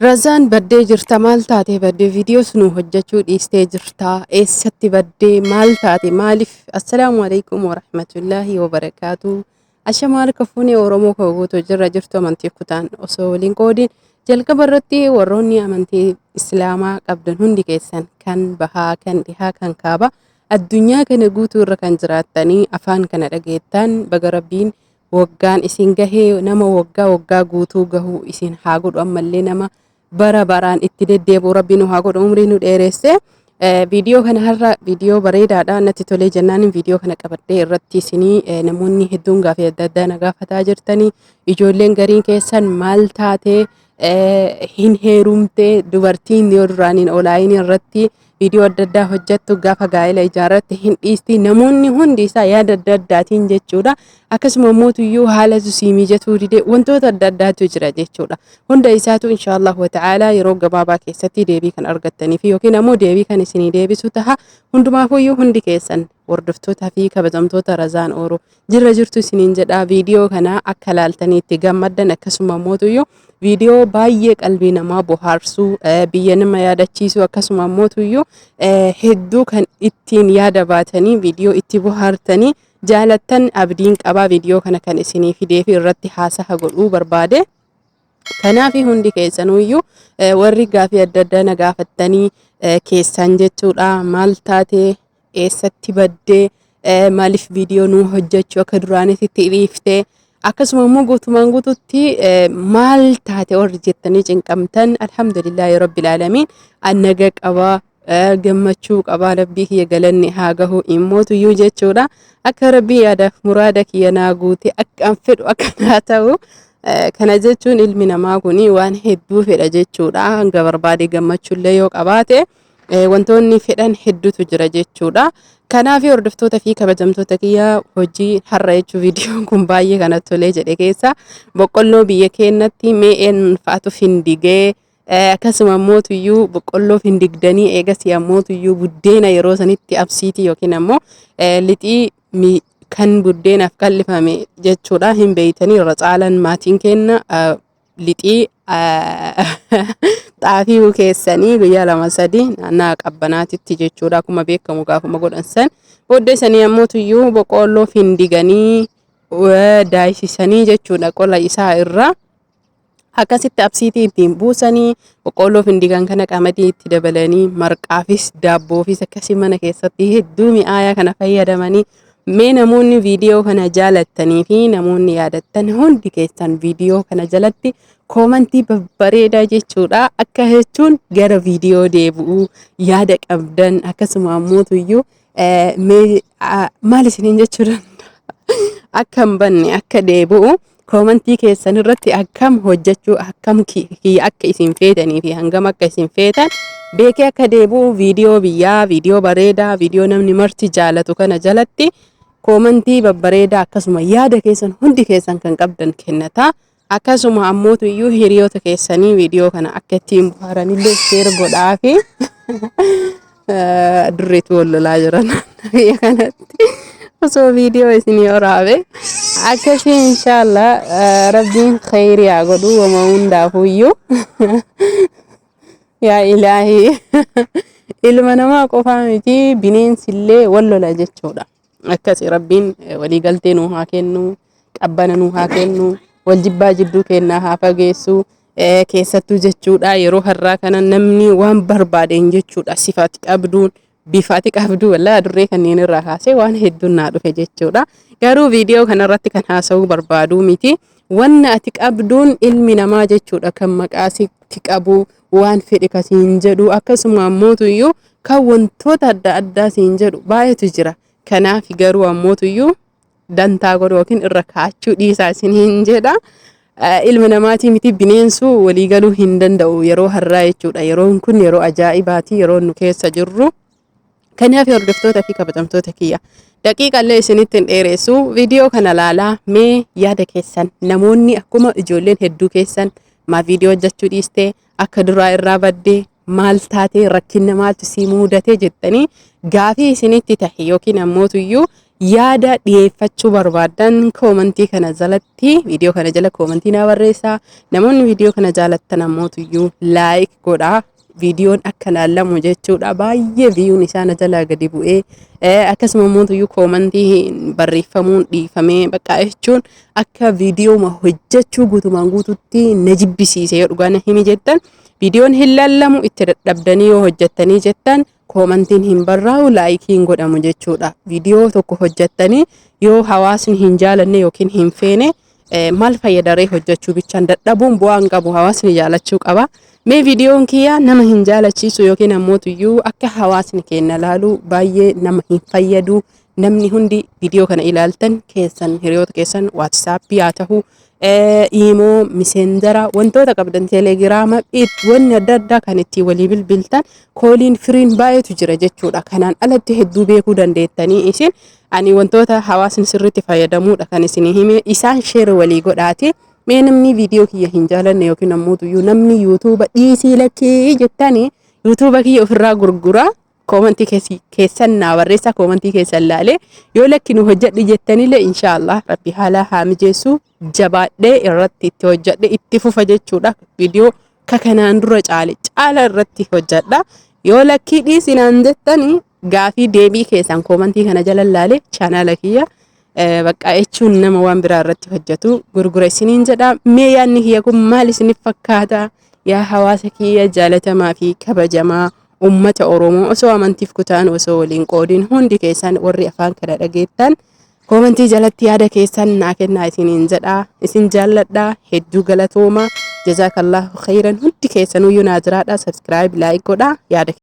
Razaan baddee jirta maal taate baddee viidiyoos nu hojjechuu dhiistee jirta eessatti baddee maal taate maaliif? Assalaamu alaikum warahmatullaahi wabarakaatu. Ashama harka fuunee Oromoo koo guutuu jirra jirtu amantii kutaan osoo waliin qoodiin jalqaba irratti warroonni amantii islaamaa qabdan hundi keessan kan bahaa, kan dhihaa, kan kaabaa addunyaa kana guutuu irra kan jiraattanii afaan kana dhageettan, baga rabbiin waggaan isin gahee, nama waggaa waggaa guutuu gahuu isin haa godhu. Ammallee nama bara baraan itti deddeebi'u rabbi nu haa godhu, umrii nu dheeresse. Viidiyoo kana har'a viidiyoo bareedaadha natti tolee jennaan viidiyoo kana qabadhee irratti isinii. Namoonni hedduun gaafii adda addaa na gaafataa jirtanii, ijoolleen gariin keessan maal taatee, hin heerumtee, dubartiin yoo duraaniin olaayinii irratti viidiyoo adda addaa hojjettu gaafa gaa'ela ijaarratte hin dhiisti, namoonni hundi isaa yaada adda addaatiin jechuudha. Akkasuma mootuyyuu haala sii mijatuu dide, wantoota adda addaatu jira jechuudha. Hunda isaatu inshaallah wa ta'ala yeroo gabaabaa keessatti deebii kan argattanii fi yookiin ammoo deebii kan isinii deebisu taha. Hundumaafuyyuu hundi keessan hordoftootaa fi kabajamtoota Razaan Ooroo jirra jirtu isiniin jedha. Viidiyoo kana akka laaltanii itti gammaddan, akkasuma mootuyyuu viidiyoo baay'ee qalbii namaa bohaarsuu, biyya nama yaadachiisuu, akkasuma mootuyyuu hedduu kan ittiin yaada baatanii viidiyoo itti bohaartanii jaalattan abdiin qabaa. Viidiyoo kana kan isinii fidee fi irratti haasaha godhuu barbaade. Kanaaf hundi keessanuyyuu warri gaafii adda addaa na gaafattanii keessan jechuudha, maal taatee, eessatti baddee, maaliif viidiyoo nuu hojjechuu akka duraanitti dhiiftee, akkasuma immoo guutumaan guututti maal taate warri jettanii cinqamtan, alhamdulillaahi rabbil aalamiin, naga qabaa, gammachuu qabaa, rabbii kiyya galanni haa gahu. Immootuyyuu jechuudha akka rabbii yaadaaf muraada kiyya naa guute, akka an fedhu akka naa ta'u. Kana jechuun ilmi namaa kun waan hedduu fedha jechuudha. Hanga barbaade gammachuullee yoo qabaate wantoonni fedhan hedduutu jira jechuudha. Kanaaf hordoftoota fi kabajamtoota kiyya, hojii har'a jechuun viidiyoon kun baay'ee kanatti tolee jedhe keessa boqqolloo biyya keenyatti mee fa'aatu findigee, akkasuma mootuyyuu boqqolloo findigdanii eegasii ammootuyyuu buddeena yeroo sanitti absiitii yookiin ammoo lixii kan buddeenaaf qal'ifame jechuudha hin beeytanii. Irra caalan maatiin kenna lixii xaafii bukeessanii guyyaa 2 3 naannaa qabbanaatitti jechuudha. Akkuma beekamu gaafuma godhan san booddee sanii ammoo tuyyuu boqqoolloo findiganii daayisisanii jechuudha. Qola isaa irraa akkasitti absiitii ittiin buusanii, boqqoolloo findigan kana qamadii itti dabalanii marqaafis daabboofis akkasii mana keessatti hedduu mi'aayaa kana fayyadamanii. Mee namoonni viidiyoo kana jaalattanii fi namoonni yaadattan hundi keessan viidiyoo kana jalatti koomantii babbareedaa jechuudha. Akka jechuun gara viidiyoo deebi'uu yaada qabdan, akkasuma ammootuyyuu mee maal isiniin jechuu danda'a, akka hin banne akka deebi'u koomantii keessan irratti akkam hojjechuu akkam kiyya akka isin feetanii fi hangam akka isin feetan beekee akka deebi'u, viidiyoo biyyaa, viidiyoo bareedaa, viidiyoo namni marti jaalatu kana jalatti koomantii babbareedaa akkasuma yaada keessan hundi keessan kan qabdan kennata. Akkasuma ammootu iyyuu hiriyoota keessanii viidiyoo kana akka ittiin bohaaranillee share godhaafi. Durreetu wal lolaa jiran biyya kanatti osoo viidiyoo isinii waraabe akkasii. Inshaallah rabbiin kheyrii haa godhu wama hundaafuyyuu. Yaa ilaahii, ilma namaa qofaa miti, bineensillee wal lola jechuudha. Akkasi rabbiin waliigaltee nuu haa kennu, qabbana nuu haa kennu, wal jibbaa jidduu kennaa haa fageessu. Keessattuu jechuudha yeroo har'aa kana namni waan barbaadeen jechuudha, sifaati qabduun, bifaati qabdu, wallaahi adurree kanneen irraa kaasee waan hedduun naa dhufe jechuudha. Garuu viidiyoo kanarratti kan haasa'uu barbaadu miti. Wanna ati qabduun ilmi namaa jechuudha kan maqaa sitti qabu, waan fedhe kasiin jedhu, akkasuma ammootuyyuu kan wantoota adda addaa siin jedhu baay'eetu jira. Kanaaf garuu ammootuyyuu dantaa godhu yookiin irra kaachuu dhiisaa isiniin jedha. Ilma namaatii miti, bineensuu waliigaluu hin danda'u yeroo har'aa jechuudha. Yeroon kun yeroo ajaa'ibaati, yeroo nu keessa jirru. Kanaaf hordoftoota fi kabajamtoota kiyya, daqiiqallee isinitti hin dheeressu. Viidiyoo kana laalaa mee yaada keessan namoonni akkuma ijoolleen hedduu keessan maa viidiyoo hojjechuu dhiistee, akka duraa irraa baddee, maal taatee, rakkinna maaltu si muudate jettanii gaafii isinitti tahe yookiin ammootuyyuu Yaada dhiyeeffachuu barbaaddan koomantii kana jalatti viidiyoo kana jala koomantii naa barreessaa. Namoonni viidiyoo kana jaalattan ammootuyyuu like godhaa. Viidiyoon akka laallamu jechuudha. Baay'ee viyuun isaa na jalaa gadi bu'ee akkasuma ammootuyyuu koomantii barreeffamuun dhiifamee bakka jechuun akka viidiyooma hojjechuu guutumaan guututti na jibbisiise. Yoo dhugaa na himi jettan, viidiyoon hin laallamu. Itti dadhabdanii yoo hojjettanii jettan, koomantiin hin barraa'u, likeii hin godhamu jechuudha. Viidiyoo tokko hojjettanii yoo hawaasni hin jaalanne yookiin hin feene, maal fayyadaree? Hojjechuu bichaan dadhabuun bu'aa hin qabu, hawaasni jaalachuu qaba. Mee viidiyoon kiyya nama hin jaalachiisu yookiin ammootuyyuu akka hawaasni keenya laalu baay'ee nama hin fayyadu. Namni hundi viidiyoo kana ilaaltan keessan hiriyoota keessan WhatsAppii haa ta'u, imo, Messenger, wantoota qabdan, Telegram, wanni adda addaa kan ittiin walii bilbiltan, calliin firiin baay'eetu jira jechuudha. Kanaan alatti hedduu beekuu dandeettanii isin. Ani wantoota hawaasni sirriitti fayyadamuudha kan isinii hime. Isaan share walii godhaati. Mee namni viidiyoo kiyya hin jaalanne yookiin ammoo namni YouTube dhiisii lakkii jettanii YouTube kiyya ofirraa gurguraa, koomantii keessan naa barreessaa. Koomantii keessan laalee yoo lakki nu hojjedhu jettanillee, inshaallah Rabbi haala haa mijeessu, jabaadhee irratti itti hojjedhe itti fufa jechuudha. Viidiyoo ka kanaan dura caale caala irratti hojjedha. Yoo lakkii dhiisinaan jettanii, gaafii deebii keessan koomantii kana jala laalee chaanaala kiyya bakka jechuun nama waan biraa irratti hojjetu gurgura isiniin jedha. Mee yaadni kiyya kun maal isiniif fakkaata? Yaa hawaasa kiyya jaalatamaa fi kabajamaa ummata Oromoo, osoo amantiif kutaan osoo waliin qoodiin, hundi keessan warri afaan kana dhageettan koomantii jalatti yaada keessan naa kennaa isiniin jedha. Isin jaalladha, hedduu galatooma, jazaakallahu khayran. Hundi keessanuyyuu naa jiraadha. Subscribe, like godha yaada.